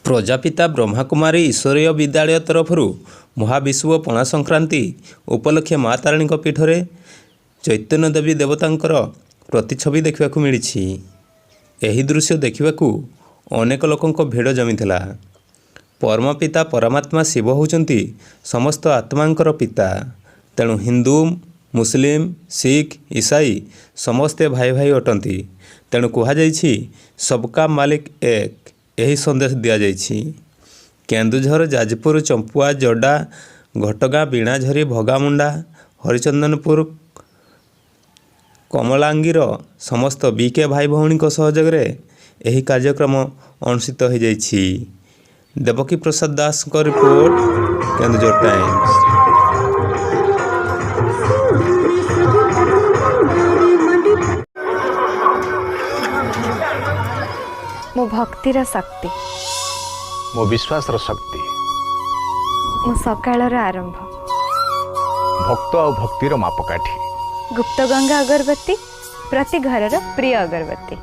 ପ୍ରଜାପିତା ବ୍ରହ୍ମାକୁମାରୀ ଈଶ୍ୱରୀୟ ବିଦ୍ୟାଳୟ ତରଫରୁ ମହାବିଷୁବ ପଣା ସଂକ୍ରାନ୍ତି ଉପଲକ୍ଷେ ମା ତାରିଣୀଙ୍କ ପୀଠରେ ଚୈତନ୍ୟ ଦେବୀ ଦେବତାଙ୍କର ପ୍ରତିଛବି ଦେଖିବାକୁ ମିଳିଛି। ଏହି ଦୃଶ୍ୟ ଦେଖିବାକୁ ଅନେକ ଲୋକଙ୍କ ଭିଡ଼ ଜମିଥିଲା। ପରମପିତା ପରମାତ୍ମା ଶିବ ହେଉଛନ୍ତି ସମସ୍ତ ଆତ୍ମାଙ୍କର ପିତା। ତେଣୁ ହିନ୍ଦୁ, ମୁସଲିମ, ଶିଖ, ଇସାଇ ସମସ୍ତେ ଭାଇ ଭାଇ ଅଟନ୍ତି। ତେଣୁ କୁହାଯାଇଛି ସବକା ମାଲିକ ଏକ, ଏହି ସନ୍ଦେଶ ଦିଆଯାଇଛି। କେନ୍ଦୁଝର, ଯାଜପୁର, ଚମ୍ପୁଆ, ଜଡା, ଘଟଗାଁ, ବିଣାଝରି, ଭଗାମୁଣ୍ଡା, ହରିଚନ୍ଦନପୁର, କମଳାଙ୍ଗୀର ସମସ୍ତ ବିକେ ଭାଇ ଭଉଣୀଙ୍କ ସହଯୋଗରେ ଏହି କାର୍ଯ୍ୟକ୍ରମ ଅନୁଷ୍ଠିତ ହୋଇଯାଇଛି। ଦେବକୀ ପ୍ରସାଦ ଦାସଙ୍କ ରିପୋର୍ଟ, କେନ୍ଦୁଝର ଟାଇମ୍ସ। ମୋ ଭକ୍ତିର ଶକ୍ତି, ମୋ ବିଶ୍ୱାସର ଶକ୍ତି, ମୋ ସକାଳର ଆରମ୍ଭ, ଭକ୍ତ ଆଉ ଭକ୍ତିର ମାପକାଠି। ଗୁପ୍ତଗଙ୍ଗା ଅଗରବତୀ, ପ୍ରତି ଘରର ପ୍ରିୟ ଅଗରବତୀ।